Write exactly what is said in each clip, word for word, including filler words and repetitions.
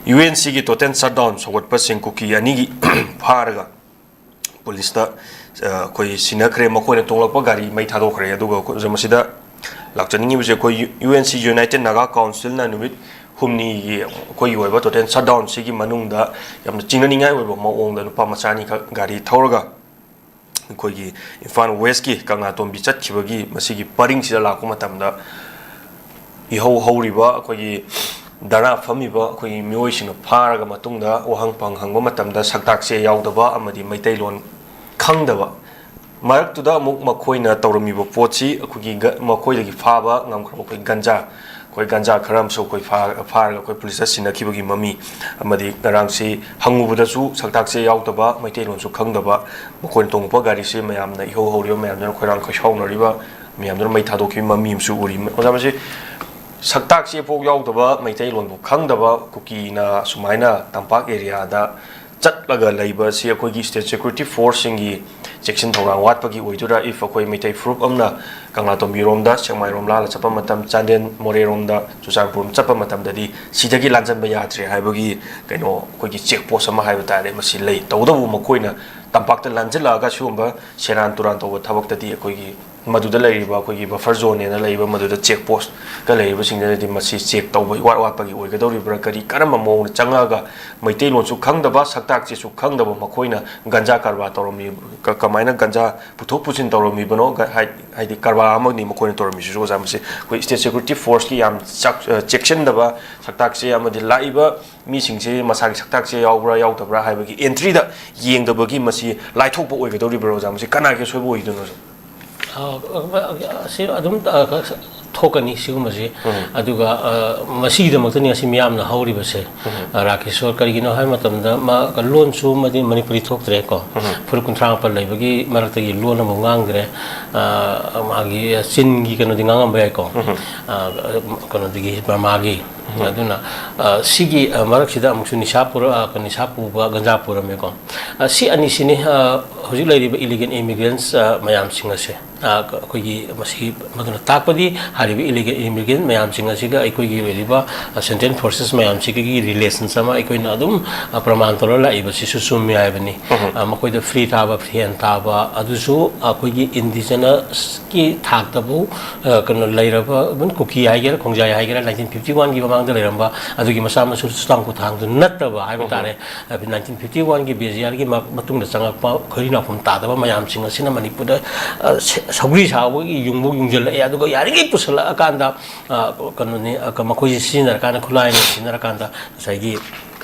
U N ꯁꯤꯒꯤ total shutdown ꯁꯧꯒꯠꯄꯁꯤꯡ ꯀꯨꯀꯤ ꯑꯅꯤꯒꯤ ꯐꯥꯔꯒ ꯄꯨꯂꯤꯁꯇ, ꯑ, ꯑꯩꯈꯣꯏ ꯁꯤꯟꯅꯈ꯭ꯔꯦ꯫ ꯃꯈꯣꯏꯅ ꯇꯣꯡꯂꯛꯄ ꯒꯥꯔꯤ ꯃꯩ ꯊꯥꯗꯣꯛꯈ꯭ꯔꯦ꯫ ꯑꯗꯨꯒ ꯑꯩꯈꯣꯏ ꯃꯁꯤꯗ ꯂꯥꯛꯆꯅꯤꯡꯉꯤꯕꯁꯦ, ꯑꯩꯈꯣꯏ U N C, united Naga ꯀꯥꯎꯟꯁꯤꯜꯅ ꯅꯨꯃꯤꯠ ꯍꯨꯝꯅꯤꯒꯤ ꯑꯩꯈꯣꯏꯒꯤ ꯑꯣꯏꯕ ꯇꯣꯇꯦꯜ ꯁꯠꯗꯥꯎꯟꯁꯤꯒꯤ ꯃꯅꯨꯡꯗ ꯌꯥꯝꯅ ꯆꯤꯡꯅꯅꯤꯡꯉꯥꯏ ꯑꯣꯏꯕ ꯃꯑꯣꯡꯗ ꯅꯨꯄꯥ ꯃꯆꯥ ꯑꯅꯤꯈꯛ ꯒꯥꯔꯤ ꯊꯧꯔꯒ ꯑꯩꯈꯣꯏꯒꯤ ꯏꯝꯐꯥꯜ ꯋꯦꯁꯀꯤ ꯀꯪꯂꯥꯇꯣꯝꯕꯤ ꯆꯠꯈꯤꯕꯒꯤ ꯃꯁꯤꯒꯤ ꯄꯔꯤꯡꯁꯤꯗ ꯂꯥꯛꯄ ꯃꯇꯝꯗ ꯏꯍꯧ ꯍꯧꯔꯤꯕ ꯑꯩꯈꯣꯏꯒꯤ ꯙꯔꯅꯥ ꯐꯝꯃꯤꯕ ꯑꯩꯈꯣꯏꯒꯤ ꯃꯤꯑꯣꯏꯁꯤꯡꯅ ꯐꯥꯔꯒ ꯃꯇꯨꯡꯗ ꯋꯥꯍꯪ ꯄꯥꯎꯍꯪ ꯍꯪꯕ ꯃꯇꯝꯗ ꯁꯛꯇꯥꯛꯁꯦ ꯌꯥꯎꯗꯕ ꯑꯃꯗꯤ ꯃꯩꯇꯩꯂꯣꯟ ꯈꯪꯗꯕ, ꯃꯔꯛꯇꯨꯗ ꯑꯃꯨꯛ ꯃꯈꯣꯏꯅ ꯇꯧꯔꯝꯃꯤꯕ ꯄꯣꯠꯁꯤ ꯑꯩꯈꯣꯏꯒꯤ ꯒ-, ꯃꯈꯣꯏꯗꯒꯤ ꯐꯥꯕ ꯉꯝꯈ꯭ꯔꯕ ꯑꯩꯈꯣꯏ ꯒꯟꯖꯥ, ꯑꯩꯈꯣꯏ ꯒꯟꯖꯥ ꯈꯔ ꯑꯃꯁꯨ ꯑꯩꯈꯣꯏ ꯐꯥ-, ꯐꯥꯔꯒ ꯑꯩꯈꯣꯏ ꯄꯨꯂꯤꯁꯇ ꯁꯤꯟꯅꯈꯤꯕꯒꯤ ꯃꯃꯤ, ꯑꯃꯗꯤ ꯉꯔꯥꯡꯁꯤ ꯍꯪꯉꯨꯕꯗꯁꯨ ꯁꯛꯇꯥꯛꯁꯦ ꯌꯥꯎꯗꯕ, ꯃꯩꯇꯩꯂꯣꯟꯁꯨ ꯈꯪꯗꯕ, ꯃꯈꯣꯏꯅ ꯇꯣꯡꯉꯛꯄ ꯒꯥꯔꯤꯁꯤ ꯃꯌꯥꯝꯅ ꯏꯍꯧ ꯍꯧꯔꯤꯕ ꯃꯌꯥꯝꯗꯨꯅ ꯈꯣꯏꯔꯥꯡ ꯈꯣꯏꯁꯥꯎꯅꯔꯤꯕ ꯃꯌꯥꯝꯗꯨꯅ ꯃꯩ ꯊꯥꯗꯣꯛꯈꯤꯕ ꯃꯃꯤ ꯑꯃꯁꯨ ꯎꯔꯤ꯫ ꯑꯣꯖꯥ, ꯃꯁꯤ ꯁꯛꯇꯥꯛꯁꯦ ꯄꯣꯛ ꯌꯥꯎꯗꯕ, ꯃꯩꯇꯩꯂꯣꯟꯕꯨ ꯈꯪꯗꯕ ꯀꯨꯀꯤꯅ ꯁꯨꯃꯥꯏꯅ ꯇꯝꯄꯥꯛ ꯑꯦꯔꯤꯌꯥꯗ ꯆꯠꯂꯒ ꯂꯩꯕ ꯑꯁꯤ ꯑꯩꯈꯣꯏꯒꯤ ꯁ꯭ꯇꯦꯠ ꯁꯦꯀ꯭ꯌꯨꯔꯤꯇꯤ ꯐꯣꯔꯁꯁꯤꯡꯒꯤ ꯆꯦꯛꯁꯤꯟ ꯊꯧꯔꯥꯡ ꯋꯥꯠꯄꯒꯤ ꯑꯣꯏꯗꯣꯏꯔꯥ? If ꯑꯩꯈꯣꯏ ꯃꯩꯇꯩ ꯐꯨꯔꯨꯞ ꯑꯃꯅ ꯀꯪꯂꯥꯇꯣꯝꯕꯤꯔꯣꯝꯗ, ꯁꯦꯛꯃꯥꯏꯔꯣꯝ ꯂꯥꯜꯂ ꯆꯠꯄ ꯃꯇꯝ, ꯆꯥꯟꯗꯦꯜ ꯃꯣꯔꯦꯔꯣꯝꯗ, ꯆꯨꯔꯆꯥꯟꯄꯨꯔ ꯆꯠꯄ ꯃꯇꯝꯗꯗꯤ ꯁꯤꯗꯒꯤ ꯂꯥꯟꯖꯟꯕ ꯌꯥꯗ꯭ꯔꯦ ꯍꯥꯏꯕꯒꯤ ꯀꯩꯅꯣ, ꯑꯩꯈꯣꯏꯒꯤ ꯆꯦꯛ ꯄꯣꯁ ꯑꯃ ꯍꯥꯏꯕ ꯇꯥꯔꯦ, ꯃꯁꯤ ꯂꯩ꯫ ꯇꯧꯕꯇꯕꯨ ꯃꯈꯣꯏꯅ ꯇꯝꯄꯥꯛꯇ ꯂꯥꯟꯖꯜꯂꯛꯑꯒ ꯁꯤꯒꯨꯝꯕ ꯁꯦꯔꯥꯟ ꯇꯨꯔꯥꯟ ꯇꯧꯕ ꯊꯕꯛꯇꯗꯤ ꯑꯩꯈꯣꯏꯒꯤ ꯃꯗꯨꯗ ꯂꯩꯔꯤꯕ ꯑꯩꯈꯣꯏꯒꯤ ꯕꯐꯔ ꯖꯣꯟꯅꯦꯅ ꯂꯩꯔꯤꯕ ꯃꯗꯨꯗ ꯆꯦꯛ ꯄꯣꯁꯀ ꯂꯩꯔꯤꯕꯁꯤꯡꯗꯨꯅꯗꯤ ꯃꯁꯤ ꯆꯦꯛ ꯇꯧꯕ ꯏꯋꯥꯠ ꯋꯥꯠꯄꯒꯤ ꯑꯣꯏꯒꯗꯧꯔꯤꯕ꯭ꯔꯥ, ꯀꯔꯤ ꯀꯔꯝꯕ ꯃꯑꯣꯡꯗ ꯆꯪꯉꯛꯑꯒ ꯃꯩꯇꯩꯂꯣꯟꯁꯨ ꯈꯪꯗꯕ, ꯁꯛꯇꯥꯛꯁꯤꯁꯨ ꯈꯪꯗꯕ ꯃꯈꯣꯏꯅ ꯒꯟꯖꯥ ꯀꯔꯕꯥꯔ ꯇꯧꯔꯝꯃꯤ, ꯀ-, ꯀꯃꯥꯏꯅ ꯒꯟꯖꯥ ꯄꯨꯊꯣꯛ ꯄꯨꯁꯤꯟ ꯇꯧꯔꯝꯃꯤꯕꯅꯣ? ꯒ-, ꯍꯥꯏ-, ꯍꯥꯏꯗꯤ ꯀꯔꯕꯥꯔ ꯑꯃꯅꯤ ꯃꯈꯣꯏꯅ ꯇꯧꯔꯝꯃꯤꯁꯤꯁꯨ, ꯑꯣꯖꯥ꯫ ꯃꯁꯤ ꯑꯩꯈꯣꯏ ꯁ꯭ꯇꯦꯠ ꯁꯦꯀ꯭ꯌꯨꯔꯤꯇꯤ ꯐꯣꯔꯁꯀꯤ ꯌꯥꯝ ꯆꯥꯛ-, ꯑ, ꯆꯦꯛꯁꯤꯟꯗꯕ, ꯁꯛꯇꯥꯛꯁꯦ ꯑꯃꯗꯤ ꯂꯥꯛꯏꯕ ꯃꯤꯁꯤꯡꯁꯦ ꯃꯁꯥꯒꯤ ꯁꯛꯇꯥꯛꯁꯦ ꯌꯥꯎꯕ꯭ꯔꯥ ꯌꯥꯎꯗꯕ꯭ꯔꯥ ꯍꯥꯏꯕꯒꯤ ꯑꯦꯟꯇ꯭ꯔꯤꯗ ꯌꯦꯡꯗꯕꯒꯤ ꯃꯁꯤ ꯂꯥꯏꯊꯣꯛꯄ ꯑꯣꯏꯒꯗꯧꯔꯤꯕ꯭ꯔꯥ, ꯑꯣꯖꯥ? ꯃꯁꯤ ꯀꯅꯥꯒꯤ ꯑꯁꯣꯏꯕ ꯑꯣꯏꯗꯣꯏꯅꯣ, ꯑꯣꯖꯥ? ꯑ, ꯑ, ꯑ, ꯑꯁꯤ ꯑꯗꯨꯝ, ꯑ, ꯊꯣꯛꯀꯅꯤ ꯁꯤꯒꯨꯝꯕꯁꯤ꯫ ꯎꯝ꯫ ꯑꯗꯨꯒ, ꯑ, ꯃꯁꯤꯒꯤꯗꯃꯛꯇꯅꯤ ꯉꯁꯤ ꯃꯤꯌꯥꯝꯅ ꯍꯧꯔꯤꯕꯁꯦ꯫ ꯎꯝ꯫ ꯑ, ꯔꯥꯀꯦꯁꯣꯔ ꯀꯔꯤꯒꯤꯅꯣ ꯍꯥꯏꯕ ꯃꯇꯝꯗ ꯃꯥ ꯂꯣꯟꯁꯨ ꯑꯃꯗꯤ ꯃꯅꯤꯄꯨꯔꯤ ꯊꯣꯛꯇ꯭ꯔꯦꯀꯣ꯫ ꯎꯝ꯫ ꯐꯨꯔꯨꯞ ꯀꯨꯟꯊ꯭ꯔꯥ ꯃꯥꯄꯟ ꯂꯩꯕꯒꯤ ꯃꯔꯛꯇꯒꯤ ꯂꯣꯟ ꯑꯃꯐꯥꯎ ꯉꯥꯡꯗ꯭ꯔꯦ꯫ ꯑ, ꯃꯥꯒꯤ ꯆꯤꯟꯒꯤ ꯀꯩꯅꯣꯗꯤ ꯉꯥꯡꯉꯝꯕ ꯌꯥꯏꯀꯣ꯫ ꯎꯝ꯫ ꯑ, ꯀꯩꯅꯣꯗꯒꯤ, ꯕꯔꯃꯥꯒꯤ꯫ ꯑꯗꯨꯅ, ꯑ, ꯁꯤꯒꯤ, ꯑ, ꯃꯔꯛꯁꯤꯗ ꯑꯃꯨꯛꯁꯨ ꯅꯤꯁꯥ ꯄꯨꯔ-, ꯑ, ꯅꯤꯁꯥ ꯄꯨꯕ, ꯒꯟꯖꯥ ꯄꯨꯔꯝꯃꯦꯀꯣ꯫ ꯑ, ꯁꯤ ꯑꯅꯤꯁꯤꯅꯤ, ꯑ, ꯍꯧꯖꯤꯛ ꯂꯩꯔꯤꯕ illegal immigrants, ꯑ, ꯃꯌꯥꯝꯁꯤꯡ ꯑꯁꯦ, ꯑ, ꯑꯩꯈꯣꯏꯒꯤ ꯃꯁꯤ, ꯃꯗꯨꯅ ꯇꯥꯛꯄꯗꯤ ꯍꯥꯏꯔꯤꯕ illegal immigrant ꯃꯌꯥꯝꯁꯤꯡ ꯑꯁꯤꯒ ꯑꯩꯈꯣꯏꯒꯤ ꯑꯣꯏꯔꯤꯕ, ꯑ, central forces ꯃꯌꯥꯝꯁꯤꯒꯤ relations ꯑꯃ ꯑꯩꯈꯣꯏꯅ ꯑꯗꯨꯝ, ꯑ, ꯄ꯭ꯔꯃꯥꯟ ꯇꯧꯔ ꯂꯥꯛꯏꯕꯁꯤꯁꯨ ꯆꯨꯝꯃꯤ ꯍꯥꯏꯕꯅꯤ꯫ ꯑ, ꯃꯈꯣꯏꯗ free ꯊꯥꯕ, free hand ꯊꯥꯕ, ꯑꯗꯨꯁꯨ ꯑꯩꯈꯣꯏꯒꯤ indigenous ꯀꯤ ꯊꯥꯛꯇꯕꯨ, ꯑ, ꯀꯩꯅꯣ ꯂꯩꯔꯕ, even ꯀꯨꯀꯤ ꯍꯥꯏꯒꯦꯔꯥ, ꯈꯣꯡꯖꯥꯏ ꯍꯥꯏꯒꯦꯔꯥ, nineteen fifty one ꯒꯤ ꯃꯃꯥꯡꯗ ꯂꯩꯔꯝꯕ ꯑꯗꯨꯒꯤ ꯃꯆꯥ ꯃꯁꯨ ꯆꯨꯔꯆꯥꯟꯄꯨꯔ ꯊꯥꯡꯗ ꯅꯠꯇꯕ ꯍꯥꯏꯕ ꯇꯥꯔꯦ꯫ ꯑ, nineteen fifty one ꯒꯤ ꯕꯦꯖꯤꯌꯥꯔꯒꯤ ꯃ-, ꯃꯇꯨꯡꯗ ꯆꯪꯉꯛꯄ ꯈꯣꯏꯔꯤ ꯅꯥꯎꯐꯝ ꯇꯥꯗꯕ ꯃꯌꯥꯝꯁꯤꯡ ꯑꯁꯤꯅ ꯃꯅꯤꯄꯨꯔꯗ, ꯑ, ꯁ-, ꯁꯧꯒ꯭ꯔꯤ ꯁꯥꯕꯒꯤ ꯌꯨꯡꯕꯨ ꯌꯨꯡꯁꯤꯜꯂꯛꯑꯦ꯫ ꯑꯗꯨꯒ ꯌꯥꯔꯤꯉꯩ ꯄꯨꯁꯜꯂꯛꯑꯀꯥꯟꯗ, ꯑ, ꯀꯩꯅꯣꯅꯤ, ꯑ, ꯃꯈꯣꯏꯁꯤ ꯁꯤꯖꯤꯟꯅꯔꯀꯥꯟꯗ, ꯈꯨꯠꯂꯥꯏꯅ ꯁꯤꯖꯤꯟꯅꯔꯀꯥꯟꯗ ꯉꯁꯥꯏꯒꯤ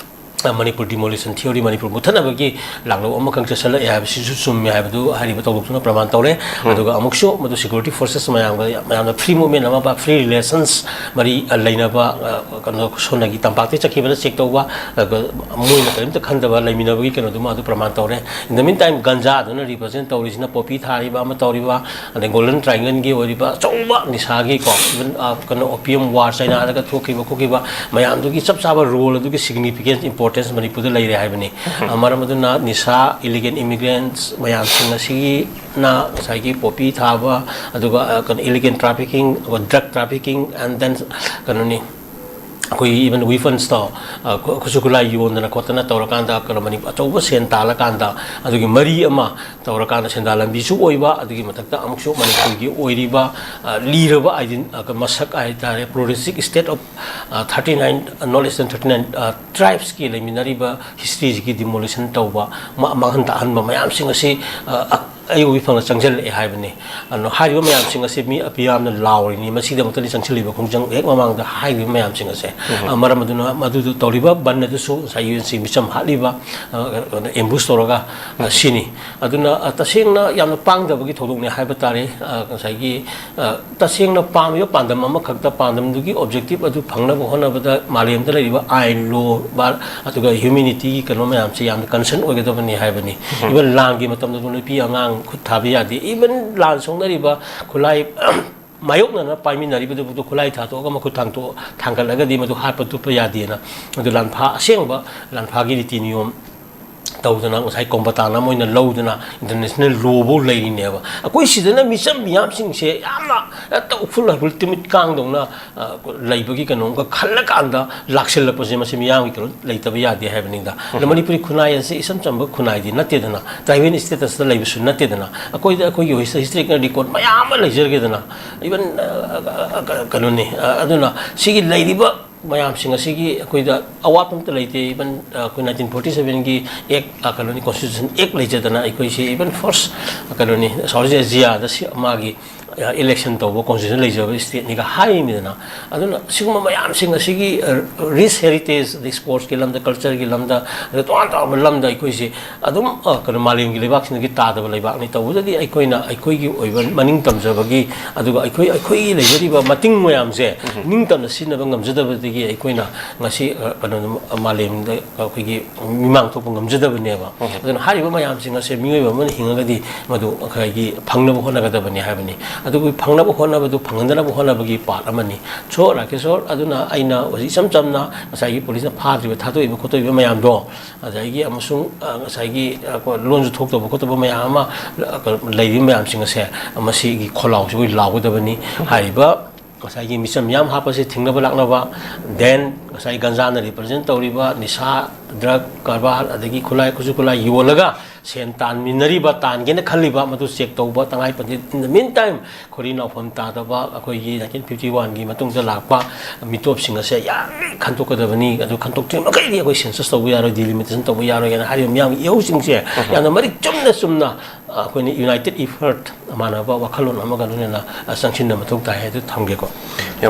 ꯑ, ꯃꯅꯤꯄꯨꯔ demolition theory, ꯃꯅꯤꯄꯨꯔ ꯃꯨꯠꯊꯠꯅꯕꯒꯤ ꯂꯥꯡꯂꯧ ꯑꯃꯈꯛ ꯆꯠꯁꯜꯂꯛꯑꯦ ꯍꯥꯏꯕꯁꯤꯁꯨ ꯆꯨꯝꯃꯦ ꯍꯥꯏꯕꯗꯨ ꯍꯥꯏꯔꯤꯕ ꯊꯧꯗꯣꯛꯇꯨꯅ ꯄ꯭ꯔꯃꯥꯟ ꯇꯧꯔꯦ꯫ ꯑꯗꯨꯒ ꯑꯃꯨꯛꯁꯨ ꯃꯗꯨ security forces ꯃꯌꯥꯝꯒ ꯌꯥꯝ-, ꯌꯥꯝꯅ free movement ꯑꯃ, free relations ꯃꯔꯤ, ꯑ, ꯂꯩꯅꯕ, ꯑ, ꯀꯩꯅꯣ, ꯁꯣꯟꯅꯒꯤ ꯇꯝꯄꯥꯛꯇ ꯆꯠꯈꯤꯕꯅ check ꯇꯧꯕ, ꯑꯗꯨꯒ ꯃꯣꯏꯅ ꯀꯔꯤꯝꯇ ꯈꯟꯗꯕ ꯂꯩꯃꯤꯟꯅꯕꯒꯤ ꯀꯩꯅꯣꯗꯨꯃ ꯑꯗꯨ ꯄ꯭ꯔꯃꯥꯟ ꯇꯧꯔꯦ꯫ In the meantime, ꯒꯟꯖꯥꯗꯨꯅ represent ꯇꯧꯔꯤꯁꯤꯅ, poppy ꯊꯥꯔꯤꯕ ꯑꯃ ꯇꯧꯔꯤꯕ, ꯑꯗꯩ Golden Triangle ꯒꯤ ꯑꯣꯏꯔꯤꯕ ꯑꯆꯧꯕ ꯅꯤꯁꯥꯒꯤꯀꯣ, even, ꯑ, ꯀꯩꯅꯣ, opium war ꯆꯩꯅꯥꯗꯒ ꯊꯣꯛꯈꯤꯕ ꯈꯣꯠꯈꯤꯕ ꯃꯌꯥꯝꯗꯨꯒꯤ ꯆꯞ ꯆꯥꯕ role ꯑꯗꯨꯒꯤ significance, importance ꯃꯅꯤꯄꯨꯔꯗ ꯂꯩꯔꯦ ꯍꯥꯏꯕꯅꯤ꯫ ꯑ, ꯃꯔꯝ ꯑꯗꯨꯅ ꯅꯤꯁꯥ, illegal immigrants ꯃꯌꯥꯝꯁꯤꯡ ꯑꯁꯤꯒꯤꯅ ꯉꯁꯥꯏꯒꯤ poppy ꯊꯥꯕ, ꯑꯗꯨꯒ, ꯑ, ꯀꯩꯅꯣ, illegal trafficking, ꯑꯗꯨꯒ drug trafficking, and then ꯀꯩꯅꯣꯅꯤ, ꯑꯩꯈꯣꯏꯒꯤ even weapons ꯇꯣ, ꯑ, ꯈꯨ-, ꯈꯨꯠꯁꯨ ꯈꯨꯠꯂꯥꯏ ꯌꯣꯟꯗꯅ ꯈꯣꯠꯇꯅ ꯇꯧꯔꯀꯥꯟꯗ, ꯀꯩꯅꯣ, ꯃꯅꯤꯄꯨꯔ ꯑꯆꯧꯕ ꯁꯦꯟ ꯇꯥꯜꯂꯀꯥꯟꯗ, ꯑꯗꯨꯒꯤ ꯃꯔꯤ ꯑꯃ ꯇꯧꯔꯀꯥꯟꯗ ꯁꯦꯟꯗꯥꯟ ꯂꯝꯕꯤꯁꯨ ꯑꯣꯏꯕ, ꯑꯗꯨꯒꯤ ꯃꯊꯛꯇ ꯑꯃꯨꯛꯁꯨ ꯃꯅꯤꯄꯨꯔꯒꯤ ꯑꯣꯏꯔꯤꯕ, ꯑ, ꯂꯤꯔꯕ ꯏꯗꯦꯟ-, ꯑ, ꯃꯁꯛ ꯍꯥꯏ ꯇꯥꯔꯦ, pluralistic state of, ꯑ, thirty nine, no less than thirty nine, ꯑ, tribes ꯀꯤ ꯂꯩꯃꯤꯟꯅꯔꯤꯕ history ꯁꯤꯒꯤ demolition ꯇꯧꯕ, ꯃ-, ꯃꯥꯡꯍꯟ ꯇꯥꯛꯍꯟꯕ ꯃꯌꯥꯝꯁꯤꯡ ꯑꯁꯤ, ꯑ, ꯑ, ꯑꯌꯨꯛ ꯐꯪꯅ ꯆꯪꯁꯤꯜꯂꯛꯑꯦ ꯍꯥꯏꯕꯅꯤ꯫ ꯑꯗꯣ ꯍꯥꯏꯔꯤꯕ ꯃꯌꯥꯝꯁꯤꯡ ꯑꯁꯤ ꯃꯤ ꯃꯤꯌꯥꯝꯅ ꯂꯥꯎꯔꯤꯅꯤ꯫ ꯃꯁꯤꯒꯤꯗꯃꯛꯇꯗꯤ ꯆꯪꯁꯤꯜꯂꯤꯕ ꯈꯣꯡꯖꯪ ꯍꯦꯛ ꯃꯃꯥꯡꯗ ꯍꯥꯏꯔꯤꯕ ꯃꯌꯥꯝꯁꯤꯡ ꯑꯁꯦ, ꯑ, ꯃꯔꯝ ꯑꯗꯨꯅ ꯃꯗꯨꯗ ꯇꯧꯔꯤꯕ ꯕꯟ ꯑꯗꯨꯁꯨ ꯉꯁꯥꯏ ꯌꯨ ꯑꯦꯟ ꯁꯤ ꯃꯤꯆꯝ ꯍꯥꯠꯂꯤꯕ, ꯑ, ambush ꯇꯧꯔꯒ, ꯑ, ꯁꯤꯅꯤ꯫ ꯑꯗꯨꯅ, ꯑ, ꯇꯁꯦꯡꯅ ꯌꯥꯝꯅ ꯄꯥꯡꯗꯕꯒꯤ ꯊꯧꯗꯣꯛꯅꯤ ꯍꯥꯏꯕ ꯇꯥꯔꯦ꯫ ꯑ, ꯉꯁꯥꯏꯒꯤ, ꯑ, ꯇꯁꯦꯡꯅ ꯄꯥꯝꯃꯤꯕ ꯄꯥꯟꯗꯝ ꯑꯃꯈꯛꯇ, ꯄꯥꯟꯗꯝꯗꯨꯒꯤ objective ꯑꯗꯨ ꯐꯪꯅꯕ ꯍꯣꯠꯅꯕꯗ ꯃꯥꯂꯦꯝꯗ ꯂꯩꯔꯤꯕ ꯑꯥꯏꯟ, law, ꯕꯥ-, ꯑꯗꯨꯒ humanity ꯒꯤ ꯀꯩꯅꯣ ꯃꯌꯥꯝꯁꯦ ꯌꯥꯝꯅ concern ꯑꯣꯏꯒꯗꯕꯅꯤ ꯍꯥꯏꯕꯅꯤ꯫ Even ꯂꯥꯟꯒꯤ ꯃꯇꯝꯗ ꯅꯨꯄꯤ ꯑꯉꯥꯡ ꯈꯨꯠ ꯊꯥꯕ ꯌꯥꯗꯦ꯫ Even ꯂꯥꯟ ꯁꯣꯛꯅꯔꯤꯕ ꯈꯨꯠꯂꯥꯏ ꯃꯥꯌꯣꯛꯅꯅ ꯄꯥꯏꯃꯤꯟꯅꯔꯤꯕꯗꯨꯕꯨ ꯈꯨꯠꯂꯥꯏ ꯊꯥꯗꯣꯛꯑꯒ ꯃꯈꯨꯠ ꯊꯥꯡꯗꯣꯛ ꯊꯥꯡꯒꯠꯂꯒꯗꯤ ꯃꯗꯨ ꯍꯥꯠꯄ ꯇꯨꯞꯄ ꯌꯥꯗꯦꯅ, ꯃꯗꯨ ꯂꯥꯟꯐꯥ, ꯑꯁꯦꯡꯕ ꯂꯥꯟꯐꯥꯒꯤ ꯔꯤꯇꯤ ꯅꯤꯌꯣꯝ ꯇꯧꯗꯅ, ꯉꯁꯥꯏ ꯀꯣꯝꯕꯇꯥꯅ ꯃꯣꯏꯅ ꯂꯧꯗꯅ ꯏꯟꯇꯔꯅꯦꯁꯅꯦꯜ ꯂꯣꯐꯧ ꯂꯩꯔꯤꯅꯦꯕ꯫ ꯑꯩꯈꯣꯏ ꯁꯤꯗꯅ ꯃꯤꯆꯝ ꯃꯤꯌꯥꯝꯁꯤꯡꯁꯦ ꯌꯥꯝꯅ ꯍꯦꯛꯇ ꯎꯐꯨꯜ ꯍꯥꯏꯐꯨꯜ ꯇꯤꯃꯤꯠ ꯀꯥꯡꯗꯧꯅ, ꯑ, ꯂꯩꯕꯒꯤ ꯀꯩꯅꯣꯝꯒ ꯈꯜꯂꯀꯥꯟꯗ ꯂꯥꯛꯁꯤꯜꯂꯛꯄꯁꯦ, ꯃꯁꯤ ꯃꯤꯌꯥꯝꯒꯤ ꯀꯩꯅꯣ ꯂꯩꯇꯕ ꯌꯥꯗꯦ ꯍꯥꯏꯕꯅꯤꯗ꯫ ꯑꯗꯣ ꯃꯅꯤꯄꯨꯔꯤ ꯈꯨꯟꯅꯥꯏ ꯑꯁꯤ ꯏꯆꯝ ꯆꯝꯕ ꯈꯨꯟꯅꯥꯏꯗꯤ ꯅꯠꯇꯦꯗꯅ, ꯇ꯭ꯔꯥꯏꯕꯦꯜ ꯏꯁꯇꯦꯇꯁꯇ ꯂꯩꯕꯁꯨ ꯅꯠꯇꯦꯗꯅ꯫ ꯑꯩꯈꯣꯏꯗ ꯑꯩꯈꯣꯏꯒꯤ ꯍꯤꯁꯇꯣꯔꯤꯀꯦꯜ ꯔꯦꯀꯣꯔꯠ ꯃꯌꯥꯝ ꯑꯃ ꯂꯩꯖꯔꯒꯦꯗꯅ, ꯏꯚꯟ, ꯑ, ꯑ, ꯑ, ꯀꯩꯅꯣꯅꯤ꯫ ꯑ, ꯑꯗꯨꯅ ꯁꯤꯒꯤ ꯂꯩꯔꯤꯕ ꯃꯌꯥꯝꯁꯤꯡ ꯑꯁꯤꯒꯤ ꯑꯩꯈꯣꯏꯗ ꯑꯋꯥꯠꯄ ꯑꯃꯠꯇ ꯂꯩꯇꯦ꯫ ꯏꯚꯟ, ꯑ, ꯑꯩꯈꯣꯏ ꯅꯥꯏꯟꯇꯤꯟ ꯐꯣꯔꯇꯤ ꯁꯚꯦꯟꯒꯤ ꯑꯦꯛ, ꯑ, ꯀꯩꯅꯣꯅꯤ, ꯀꯣꯟꯁꯇꯤꯇ꯭ꯌꯨꯁꯟ ꯑꯦꯛ ꯂꯩꯖꯗꯅ ꯑꯩꯈꯣꯏꯁꯤ ꯏꯚꯟ ꯐꯥꯔꯁ, ꯑ, ꯀꯩꯅꯣꯅꯤ, ꯁꯥꯎꯠ ꯏꯁ ꯑꯦꯁꯤꯌꯥꯗ ꯁꯤ ꯃꯥꯒꯤ, ꯑ, ꯏꯂꯦꯛꯁꯟ ꯇꯧꯕ ꯀꯣꯟꯁꯇꯤꯇ꯭ꯌꯨꯁꯟ ꯂꯩꯖꯕ ꯏꯁꯇꯦꯠꯅꯤꯒ ꯍꯥꯏꯔꯤꯅꯤꯗꯅ꯫ ꯑꯗꯨꯅ ꯁꯤꯒꯨꯝꯕ ꯃꯌꯥꯝꯁꯤꯡ ꯑꯁꯤꯒꯤ, ꯑ, ꯔꯤꯁ ꯍꯦꯔꯤꯇꯦꯖ, ꯑꯗꯩ ꯁ꯭ꯄꯣꯔꯠꯁꯀꯤ ꯂꯝꯗ, ꯀꯜꯆꯔꯒꯤ ꯂꯝꯗ, ꯑꯗꯩ ꯇꯣꯉꯥꯟ ꯇꯣꯉꯥꯟꯕ ꯂꯝꯗ ꯑꯩꯈꯣꯏꯁꯤ ꯑꯗꯨꯝ, ꯑ, ꯀꯩꯅꯣ, ꯃꯥꯂꯦꯝꯒꯤ ꯂꯩꯕꯥꯛꯁꯤꯡꯗꯒꯤ ꯇꯥꯗꯕ ꯂꯩꯕꯥꯛꯅꯤ꯫ ꯇꯧꯕꯗꯗꯤ ꯑꯩꯈꯣꯏꯅ ꯑꯩꯈꯣꯏꯒꯤ ꯑꯣꯏꯕ ꯃꯅꯤꯡ ꯇꯝꯖꯕꯒꯤ, ꯑꯗꯨꯒ ꯑꯩꯈꯣꯏ, ꯑꯩꯈꯣꯏꯒꯤ ꯂꯩꯖꯔꯤꯕ ꯃꯇꯤꯡ ꯃꯌꯥꯝꯁꯦ ꯅꯤꯡꯇꯝꯅ ꯁꯤꯖꯤꯟꯅꯕ ꯉꯝꯖꯗꯕꯗꯒꯤ ꯑꯩꯈꯣꯏꯅ ꯉꯁꯤ, ꯑ, ꯀꯩꯅꯣ, ꯃꯥꯂꯦꯝꯗ ꯑꯩꯈꯣꯏꯒꯤ ꯃꯤꯃꯥꯡ ꯊꯣꯛꯄ ꯉꯝꯖꯗꯕꯅꯦꯕ꯫ ꯑꯗꯨꯅ ꯍꯥꯏꯔꯤꯕ ꯃꯌꯥꯝꯁꯤꯡ ꯑꯁꯦ ꯃꯤꯑꯣꯏꯕ ꯑꯃꯅ ꯍꯤꯡꯉꯒꯗꯤ ꯃꯗꯨ ꯑꯩꯈꯣꯏꯒꯤ ꯐꯪꯅꯕ ꯍꯣꯠꯅꯒꯗꯕꯅꯤ ꯍꯥꯏꯕꯅꯤ꯫ ꯑꯗꯨꯒꯤ ꯐꯪꯅꯕ ꯍꯣꯠꯅꯕꯗꯨ ꯐꯪꯍꯟꯗꯅꯕ ꯍꯣꯠꯅꯕꯒꯤ ꯄꯥꯔꯠ ꯑꯃꯅꯤ꯫ ꯁꯣ ꯔꯥꯀꯦꯁꯣꯔ, ꯑꯗꯨꯅ ꯑꯩꯅ ꯍꯧꯖꯤꯛ ꯏꯆꯝ ꯆꯝꯅ ꯉꯁꯥꯏꯒꯤ ꯄꯨꯂꯤꯁꯅ ꯐꯥꯗ꯭ꯔꯤꯕ, ꯊꯥꯗꯣꯛꯏꯕ ꯈꯣꯠꯇꯣꯛꯏꯕ ꯃꯌꯥꯝꯗꯣ, ꯑꯗꯒꯤ ꯑꯃꯁꯨꯡ, ꯑ, ꯉꯁꯥꯏꯒꯤ, ꯑ, ꯀꯣ-, ꯂꯣꯟꯁꯨ ꯊꯣꯛꯇꯕ ꯈꯣꯠꯇꯕ ꯃꯌꯥꯝ ꯑꯃ, ꯑ, ꯀ-, ꯂꯩꯔꯤꯕ ꯃꯌꯥꯝꯁꯤꯡ ꯑꯁꯦ, ꯃꯁꯤꯒꯤ ꯈꯣꯜꯂꯥꯎꯁꯤ ꯑꯩꯈꯣꯏ ꯂꯥꯎꯒꯗꯕꯅꯤ꯫ ꯍꯥꯏꯔꯤꯕ ꯉꯁꯥꯏꯒꯤ ꯃꯤꯆꯝ ꯃꯤꯌꯥꯝ ꯍꯥꯠꯄꯁꯤ ꯊꯤꯡꯅꯕ ꯂꯥꯛꯅꯕ, ꯗꯦꯟ ꯉꯁꯥꯏ ꯒꯟꯖꯥꯅ ꯔꯤꯄ꯭ꯔꯖꯦꯟ ꯇꯧꯔꯤꯕ ꯅꯤꯁꯥ, ꯗ꯭ꯔꯒ ꯀꯔꯕꯥꯔ, ꯑꯗꯒꯤ ꯈꯨꯠꯂꯥꯏ, ꯈꯨꯠꯁꯨ ꯈꯨꯠꯂꯥꯏ ꯌꯣꯜꯂꯒ ꯁꯦꯟ ꯇꯥꯟꯃꯤꯟꯅꯔꯤꯕ, ꯇꯥꯟꯒꯦꯅ ꯈꯜꯂꯤꯕ, ꯃꯗꯨ ꯆꯦꯛ ꯇꯧꯕ ꯇꯉꯥꯏ ꯐꯗꯦ꯫ In the meantime, ꯈꯣꯔꯤ ꯅꯥꯎꯐꯝ ꯇꯥꯗꯕ ꯑꯩꯈꯣꯏꯒꯤ ꯅꯥꯏꯟꯇꯤꯟ ꯐꯤꯐꯇꯤ ꯋꯥꯟꯒꯤ ꯃꯇꯨꯡꯗ ꯂꯥꯛꯄ ꯃꯤꯇꯣꯞꯁꯤꯡ ꯑꯁꯦ ꯌꯥꯔꯤꯉꯩ ꯈꯟꯗꯣꯛꯀꯗꯕꯅꯤ꯫ ꯑꯗꯨ ꯈꯟꯗꯣꯛꯇ꯭ꯔꯤꯕ ꯃꯈꯩꯗꯤ ꯑꯩꯈꯣꯏ ꯁꯦꯟꯁꯁ ꯇꯧꯕ ꯌꯥꯔꯣꯏ, ꯗꯤꯂꯤꯃꯤꯇꯦꯁꯟ ꯇꯧꯕ ꯌꯥꯔꯣꯏ ꯍꯥꯏꯅ ꯍꯥꯏꯔꯤꯕ ꯃꯤꯌꯥꯝꯒꯤ ꯏꯍꯧꯁꯤꯡꯁꯦ ꯌꯥꯝꯅ ꯃꯔꯤꯛ ꯆꯨꯝꯅ ꯆꯨꯝꯅ ꯑꯩꯈꯣꯏꯅ ꯌꯨꯅꯥꯏꯇꯦꯠ ꯏꯐꯔꯠ, ꯑꯃꯥꯟꯅꯕ ꯋꯥꯈꯜꯂꯣꯟ ꯑꯃꯒ ꯂꯣꯏꯅꯅ ꯆꯪꯁꯤꯟꯕ ꯃꯊꯧ ꯇꯥꯏ ꯍꯥꯏꯗꯨ ꯊꯝꯒꯦꯀꯣ꯫ ꯌꯥꯝ